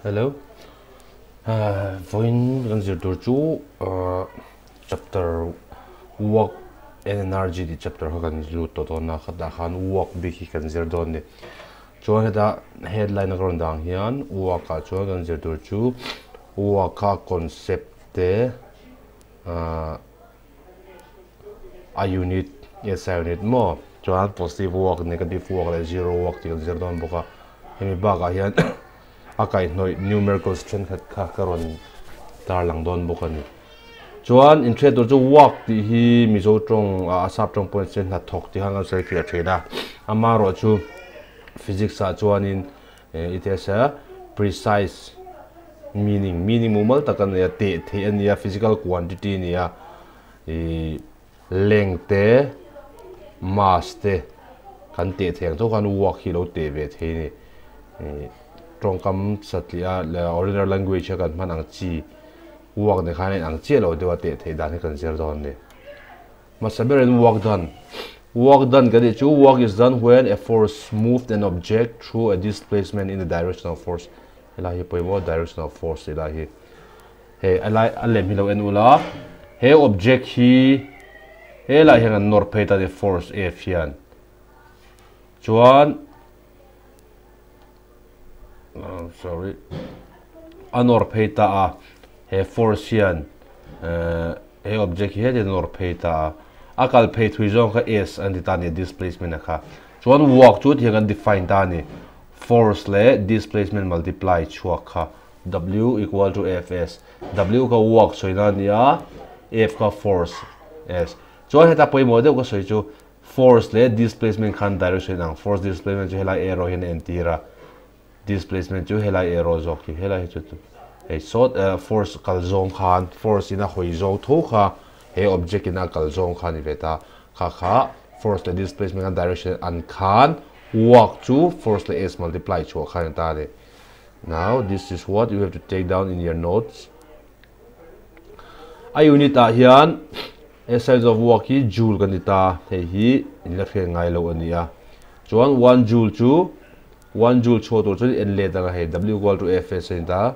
Hello. Vawiin kan zir tur chu chapter work and energy tih chapter kha kan lut tawh dawn a, khatah khan work bik hi kan zir dawn a ni. Chuan heta headline a ka rawn dang hian work ah chuan kan zir tur chu work a concept te a unit SI unit maw chuan positive work negative work leh zero work tih kan zir dawn bawk a hemi bakah hian a kaihhnawih numericals thenkhat kha ka rawn tarlang dawn bawk a ni chuan inhriat tur chu work tih hi Mizo tawng a sap tawng pawh in se hnathawk tih khan kan sawi fiah thin a amaherawhchu physics ah chuanin It has a precise meaning, meaning mumal tak a nei a, teh theih a nia, physical quantity a nia, ih length te, mass te kan teh theih ang tho khan work hi lo teh ve thei a ni. Ih tawngkam satliah a ordinary language a kan hman ang chi work nen khan a inang chiah lo deuh a teh theih dan hi kan zir dawn a ni. Hmasa berin work done. Work done kan tih chu work is done when a force moved an object through a displacement in the direction of force. Helai hi pawimawh direction of force tih lai hi. Hei a lai a lem hi lo en ula he object hi helai hian kan nawr phei ta ni force F hian. Chuan sorry a nawr phei ta a he force hian he object hi heti nawr phei ta a a kal phei thui zawng kha s an ti ta a ni displacement a kha chuan work chu tihian kan define ta a ni force leh displacement multiply chhuak kha w equal to fs w kha work sawina a ni a f kha force s chuan heta pawimawh deuh ka sawi chu Force leh displacement khan direction ang, force displacement chu helai arrow hian a entir a, displacement chu helai arrow zawk hi, helai hi chu hei sawt force kal zawng khan force in a hawi zawng tho kha he object in a kal zawng kha a ni ve ta, kha kha force leh displacement khan direction an khan work chu force leh s multiply chhuah khan a ni ta a ni. Now this is what you have to take down in your notes. A unit ah hian he size of work hi joule kan ti ta, hei hi in la hriat ngai lo a ni a. Chuan one joule chu one joule chhuah tur chuan en let anga hei W equal to Fs a ni ta,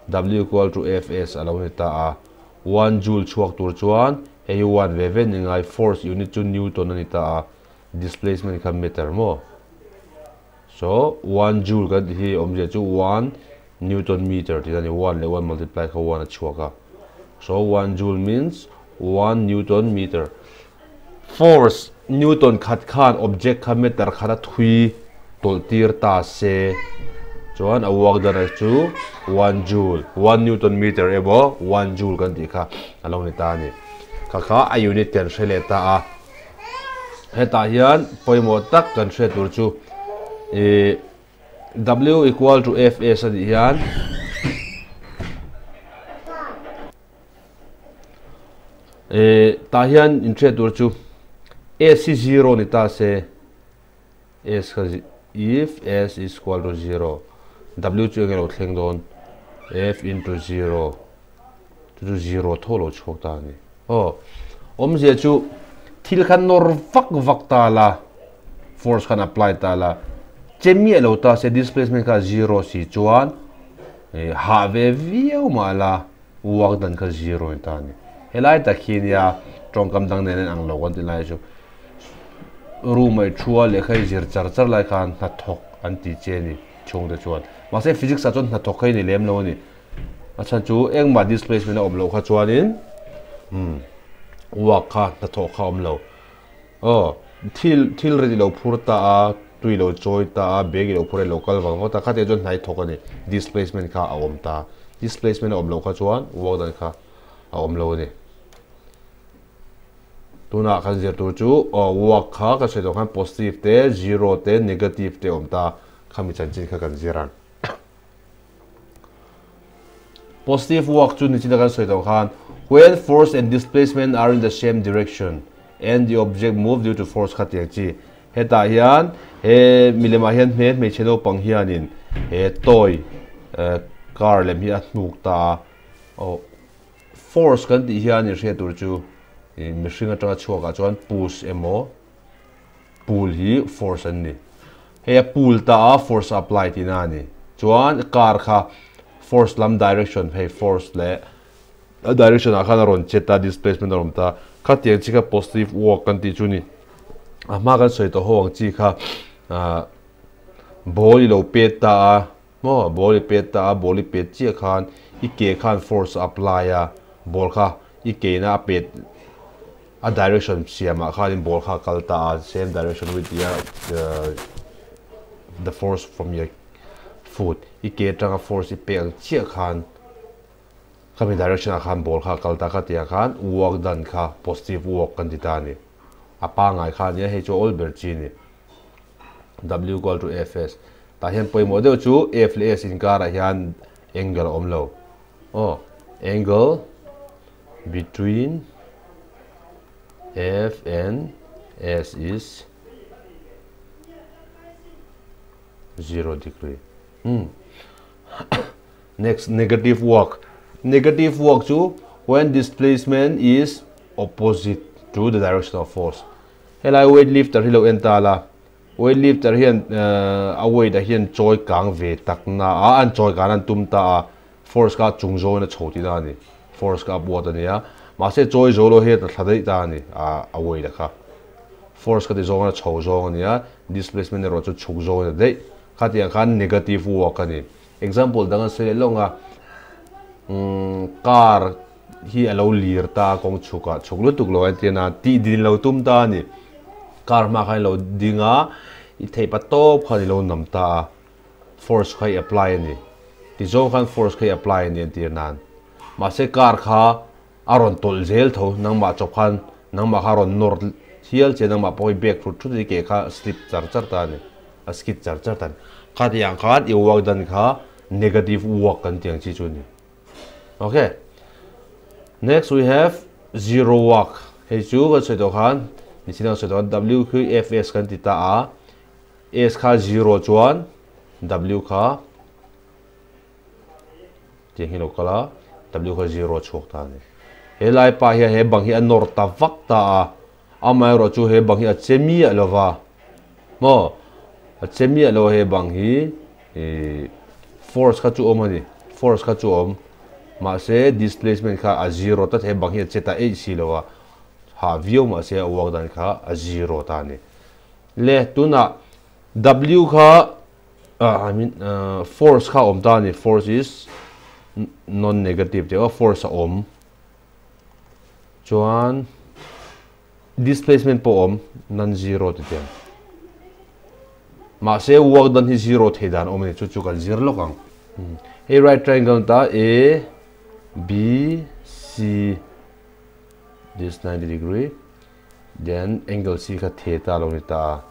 W equal to Fs a lo ni ta a. One joule chhuak tur chuan hei hi one ve ve ni ngai, force unit chu newton a ni ta a, displacement kha meter maw. So one joule kan tih hi awmzia chu one Newton meter tih a ni, one leh one multiply kha one a chhuak a. So one joule means one newton meter. Force newton khat khan object kha meter khat a thui tawlh tir ta se chuan a work dan a chu one joule, one newton meter emaw one joule kan tih kha a lo ni ta a ni. Kha kha a unit kan hre leh ta a. Hetah hian pawimawh tak kan hriat tur chu ih W equal to Fs a nih hian eh tah hian inhriat tur chu S hi zero ni ta se S kha if S is equal to zero W chu enge lo thleng dawn F into zero chu chu zero tho lo chhuak ta a ni aw awmzia chu thil khan nawr vak vak ta la force khan apply ta la che miah lo ta se displacement kha zero si chuan eh hah ve viau mah la work dan kha zero ni ta a ni helai tak hi nia tawngkam dang nen a inang lo kan tih lai chu room ah i thu a lehkha i zir char char lai khan hnathawk an ti che a ni chhungte chuan mahse physics ah chuan hnathawk kha i ni lem lo a ni. A chhan chu engmah displacement a awm loh kha chuanin umm work kha hnathawh kha a awm lo. Aw thil thil rit i lo phur ta a, tui i lo chawi ta a, bag i lo phur a i lo kal vang vang ta a, khatiang chuan hna i thawk a ni. Displacement kha a awm ta. Displacement a awm loh kha chuan work dan kha a awm lo a ni. Tunah kan zir tur chu aw work kha ka sawi tawh khan positive te, zero te, negative te a awm ta. Khami chanchin kha kan zir ang. Positive work chu nichina kan sawi tawh khan when force and displacement are in the same direction and the object move due to force kha tiang chi. Hetah hian he milem ah hian hme hmeichhe naupang hianin he toy car lem hi a hnuk ta a. Aw force kan tih hian in hriat tur chu mihring atanga chhuak ah chuan push emaw Pool hi force an ni. Hei a pool ta a force a apply tihna a ni. Chuan car kha Force lam direction hei force leh a direction ah khan a rawn chet a, displacement a rawn ta. Khatiang chi kha positive work kan tih chu ni. A hma kan sawi tawh ho ang chi kha ah ball i lo pet ta a maw ball i pet ta a ball i pet chiah khan i ke khan force a apply a ball kha i ke ina a pet a direction siamah khanin ball kha a kal ta a same direction with your the force from your foot i ke atanga force i pek ang chiah khan khami direction ah khan ball kha a kal ta kha tih ah khan work done kha positive work kan ti ta a ni a pangngai kha a nia hei chu a awl ber chi a ni w equal to fs tah hian pawimawh deuh chu f leh s inkarah hian angle a awm lo aw angle between f and s is 0 degree hmm next negative work negative work chu when displacement is opposite to the direction of force helai weight lifter hi lo en ta la weight lifter hian a weight a hian chawi kang ve tak na a an chawi kan an tum ta a force kha chung zawin a chho tih na ani force kha a buat ania mahse chawi zo lo hi a thla daih ta ani a weight a kha force kha ti zawng a chho zawng ania displacement erawh chu chhuk zawng a daih khatiang khan negative work a ni example dang an sawi leh lawng a umm car hi a lo lir ta a kawng chhuk ah chhuk lutuk lo a entir a tih din lo tum ta a ni car hma khan i lo ding a i theih pa tawp khan i lo nam ta a force kha i apply a ni ti zawng khan force kha i apply a ni entir nan mahse car kha a rawn tawlh zel tho nangmah chawp khan nangmah kha a rawn nawr hial che nangmah pawh hi back hrut hrut in i ke kha slip char char ta a ni a skid char char ta a ni khatiang khan i work dan kha negative work kan tih ang chi chu a ni ok next we have zero work hei chu kan sawi tawh khan nichin ang sawi tawh khan w khi fs kan ti ta a s kha zero chuan w kha Tiang hi lo kal a, W kha zero a chhuak ta a ni. He lai pa hian he bang hi a nawr ta vak ta a, amaherawh chu he bang hi a che miah lo va, maw? A che miah lo a he bang hi ih force kha chu awm a ni, force kha chu awm mahse displacement kha a zero tlat he bang hi a che ta eih si lo a, hah viau mahse a uak dan kha a zero ta a ni. Le tunah W kha I mean force kha awm ta a ni force is non negative tih a force a awm chuan displacement pawh awm non zero ti tiang mahse work done hi zero thei dan awm a ni chu chu kan zir lawk ang hei right triangle ta A B C this 90 degree then angle C kha theta lo ni ta a.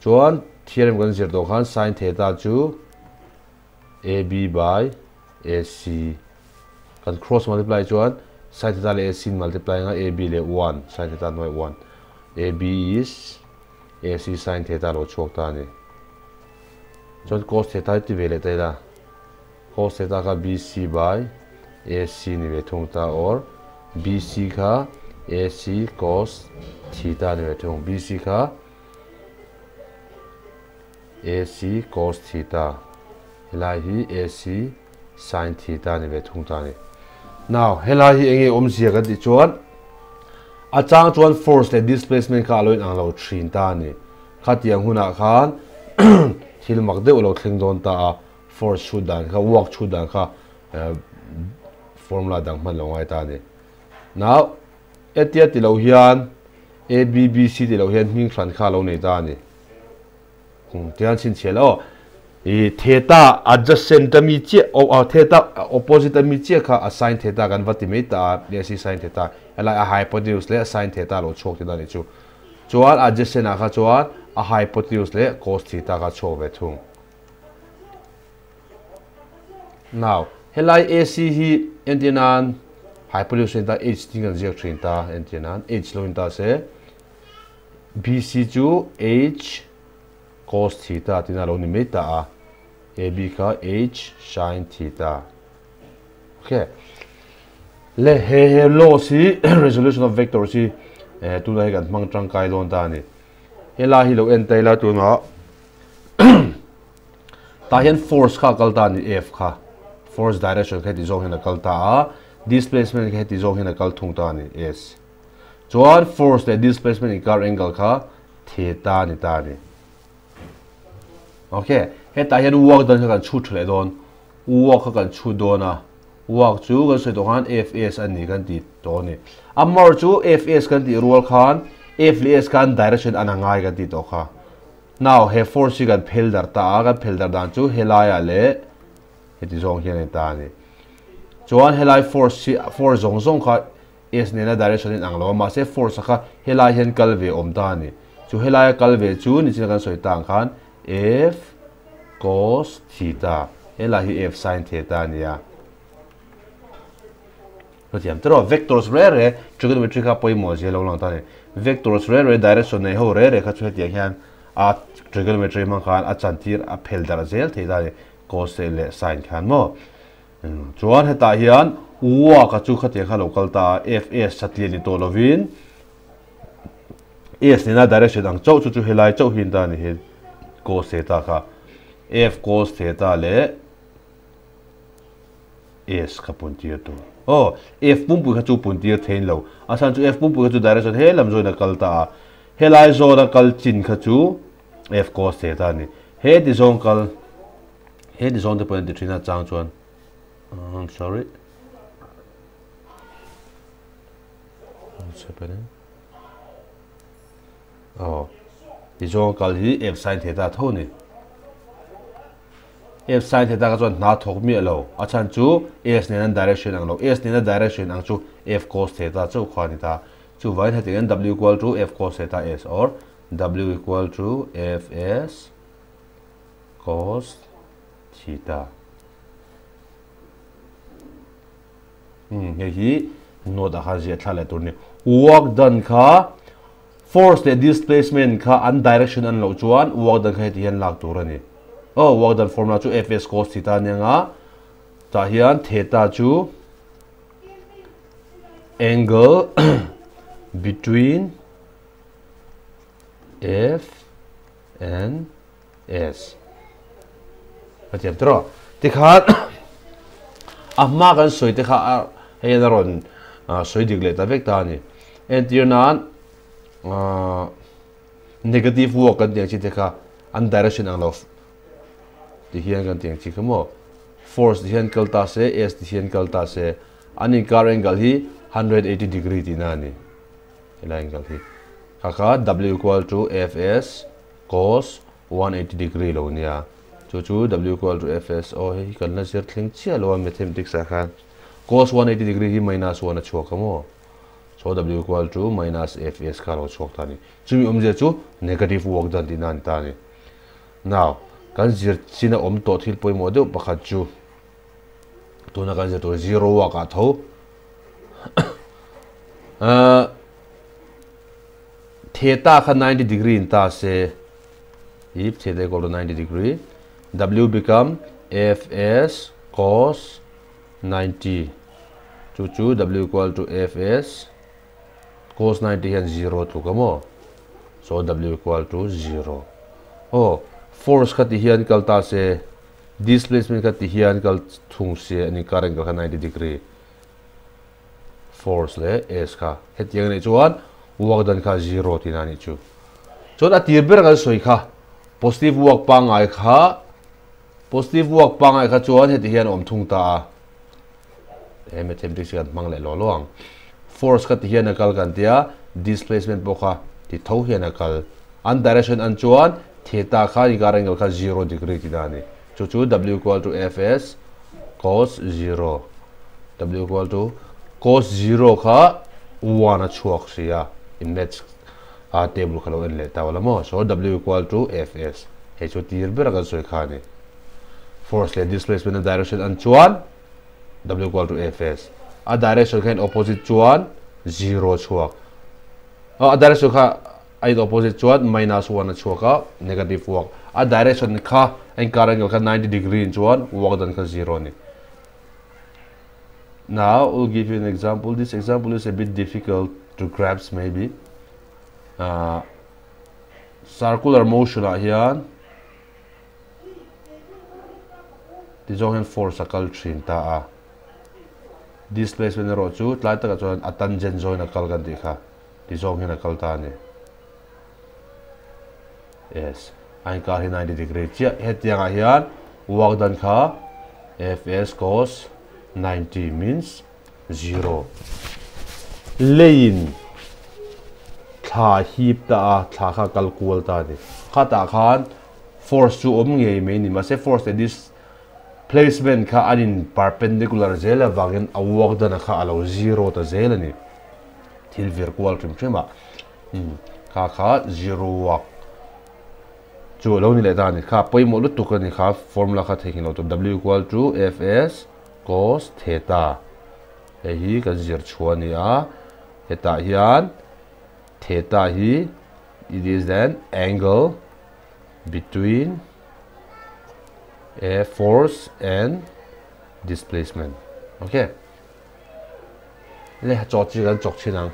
Chuan theorem kan zir tawh khan sin theta chu AB by AC kan cross multiply chuan sin theta leh AC in multiply anga AB leh 1 sin theta hnuai 1 AB is AC sin theta lo chhuak ta a ni. Chuan cos theta hi ti ve leh ta ila cos theta kha BC by AC ni ve thung ta or BC kha AC cos theta ni ve thung BC kha AC cos theta helai hi AC sin theta ni ve thung ta a ni. Now helai hi enge awmzia kan tih chuan a chang chuan force leh displacement kha a lo inang lo thin ta a ni. Khatiang hunah khan thil mak deuh a lo thleng dawn ta a, force chhut dan kha work chhut dan kha formula dang hman lo ngai ta a ni. Now hetia ti lo hian A B B C tih loh hian hming hran kha a lo nei ta a ni. Tihian chhinchhiah la aw. I theta adjacent a mi chiah aw theta opposite a mi chiah kha a sin theta kan va ti mai ta a, leh si sin theta helai a hypotenuse leh sin theta lo chhuak tihna a nih chu. Chuan adjacent ah kha chuan a hypotenuse leh cos theta kha chhuak ve thung. Now, helai AC hi entir nan hypotenuse in ta H tin kan ziak thin ta entir nan H lo in ta se BC chu H cos theta tina lo ni mai ta a AB kha H sin theta. Okay. Le he he laws hi resolution of vectors hi eh tuna hi kan hmang tangkai dawn ta ani. Helai hi lo en ta ila tuna Tah hian force kha a kal ta a ni, F kha. Force direction kha heti zawng hian a kal ta a, displacement kha heti zawng hian a kal thung ta a ni, S. Chuan force leh displacement inkar angle kha theta a ni ta a ni. Ok, hetah hian work dan kha kan chhut tha leh dawn. Work kha kan chhut dawn a, work chu kan sawi tawh khan Fs a ni kan ti tawh a ni. A mar chu Fs kan tih rual khan F leh S khan direction an a ngai kan tih tawh kha. Now, he force hi kan phel darh ta a, kan phel darh dan chu helaiah leh heti zawng hian a ni ta a ni. Chuan helai force hi, force zawng zawng kha S nena direction in ang lo a, mahse force a kha helai hian kal ve awm ta a ni. Chu helaia kal ve chu nichina kan sawi ta ang khan F cos theta, helai hi F sin theta a ni a. Hetiang te rawh vectors re re trigonometry kha pawimawh zia lo lang ta a ni. Vectors re re direction nei ho re re kha chu hetiang hian a trigonometry hmang khan a chantir a phel darh zel thei ta a ni cos leh sin khan maw. Chuan hetah hian work a chu khatiang kha lo kal ta a, Fs satliah ni tawh lovin S nena direction ang chauh chu chu helai chauh hi an ta a ni hi cos theta kha F cos theta leh S kha pun tir tur. Aw, F pumpui kha chu pun tir thein lo. A chhan chu F pumpui kha chu direction he lam zawin a kal ta a. Helai zawn a kal chin kha chu F cos theta a ni. He ti zawng kal, he ti zawng te pawhin an ti thin a chang chuan, I'm sorry. What's happening? Aw, ti zawng kal hi F sin theta tho ni. F sin theta kha chuan hna thawk miah lo. A chhan chu S nena direction ang lo. S nena direction ang chu F cos theta chauh kha a ni ta. Chuvangin hetiang hian W equal to F cos theta S or W equal to Fs cos theta. Hmm, hei hi note ah khan ziah thla leh tur a ni. Work done kha force leh displacement kha an direction an loh chuan work done kha heti hian lak tur a ni. Oh, work done formula chu Fs cos theta a nia nga, tah hian theta chu angle between F and S. A tiam tawh. Tikhan a hma kan sawi te kha hei hian a rawn sawi dik leh ta vek ta a ni. Entir nan negative work kan tih ang chi te kha an direction ang lo ti hian kan tih ang chi kha maw. Force ti hian kal ta se, S ti hian kal ta se, an inkar angle hi 180 degree tihna a ni. Helai angle hi. Kha kha W equal to Fs cos 180 degree lo nia. Chu chu W equal to Fs aw hei hi kan la zir thleng chiah lo a mathematics ah khan. Cos 180 degree hi minus 1 a chhuak a maw? So W equal to minus Fs kha a lo chhuak ta a ni. Chumi awmzia chu negative work done tihna a ni ta a ni. Now, kan zir chin a awm tawh thil pawimawh deuh pakhat chu tuna kan zir tur zero work ah tho Theta kha 90 degree in ta se, if theta equal to 90 degree, W become Fs cos 90. Chu chu W equal to Fs cos 90 hian 0 tluk a maw? So W equal to 0. Oh, force kha ti hian kal ta se, displacement kha ti hian kal thung se ani current kha 90 degree. Force leh S kha hetiang a nih chuan work dan kha zero tihna a nih chu. Chuan a tir ber kan sawi kha positive work pangngai kha positive work pangngai kha chuan heti hian a awm thung ta a. He mathematics hi kan hmang leh law law ang. Force kha ti hian a kal kan tia displacement pawh kha ti tho hian a kal. An direction an chuan theta kha inkar angle kha zero degree tihna a ni. Chu chu W equal to Fs cos zero. W equal to cos zero kha 1 a chhuak si a, in maths a table kha lo en leh ta wala maw. So W equal to Fs hei chu tir ber a kan sawi kha a ni. Force leh displacement a direction an chuan W equal to Fs a direction kha in opposite chuan zero chhuak. A direction kha a in opposite chuan minus 1 a chhuak a, negative work. A direction kha a inkar angle kha 90 degree in chuan work dan kha zero a ni. Now we'll give you an example. This example is a bit difficult to grasp maybe. Circular motion ah hian Ti zawng hian force a kal thin ta a. Displacement erawh chu tlai takah chuan a tangent zawngin a kal kan tih kha. Ti zawng hian a kal ta a ni. Yes, a inkar hi 90 degree chiah. Hetiangah hian work done kha Fs cos 90 means 0. Leiin thla hip ta a, thla kha kal kual ta a ni. Khatah khan force chu awm ngei mai ni. Mahse force leh displacement kha an in perpendicular zel avangin a work done kha a lo zero ta zel a ni. Thil vir kual hrim hrim a. Kha kha zero work chu a lo ni leh ta a ni. Kha pawimawh lutuk a ni kha formula kha theihnghilh loh tur W equal to Fs cos theta. Hei hi kan zir chhuah a ni a. Hetah hian theta hi it is an angle between a force and displacement. Okay. Le chaw chi kan chawk thin ang.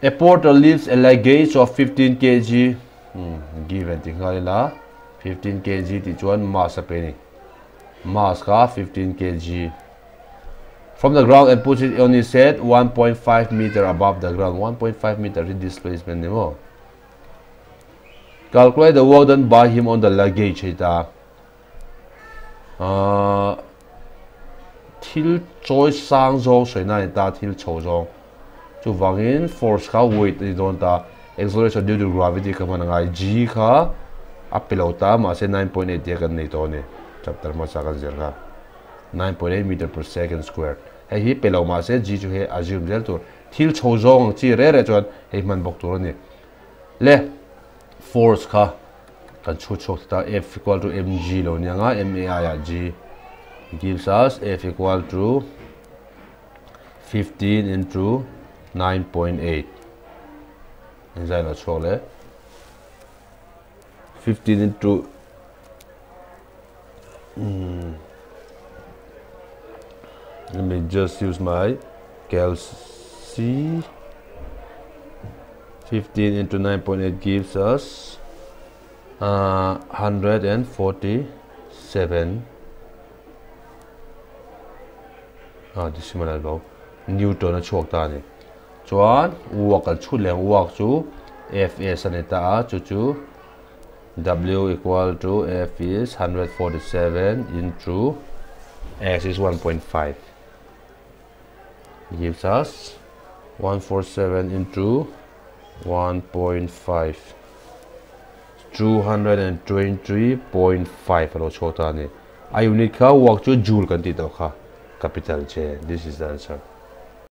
A porter lifts a luggage of 15 kg. Given ti nghal ila 15 kg ti chuan mass a pe ni. Mass kha 15 kg. From the ground and puts it on his head 1.5 meter above the ground. 1.5 meter hi displacement ni maw. Calculate the work done by him on the luggage hei ta. Thil chawi sang zawng sawi na ni ta, thil chho zawng. Chuvangin force kha weight a ni dawn ta. Acceleration due to gravity kha hman a ngai. G kha a pe lo ta, mahse 9.8 tia kan nei tawh a ni. Chapter hmasa kan zir kha. 9.8 meter per second squared. Hei hi pe lo mahse G chu hei assume zel tur. Thil chho zawng ang chi re re chuan hei hman bawk tur a ni. Le force kha kan chhut chhuak ta F equal to mg lo ni anga m a i ah G gives us F equal to 15 into 9.8. Engzai lo chhuak le 15 into let me just use my cal C. 15 into 9.8 gives us 147 decimal albo Newton a chhuak ta ni. Chuan work kan chhut leh ang work chu Fs a ni ta a, chu chu W equal to F is 147 into S is 1.5 gives us 147 into 1.5 223.5 a lo chhuak ta a ni. A unit kha work chu joule kan tih tawh kha, capital J. This is the answer.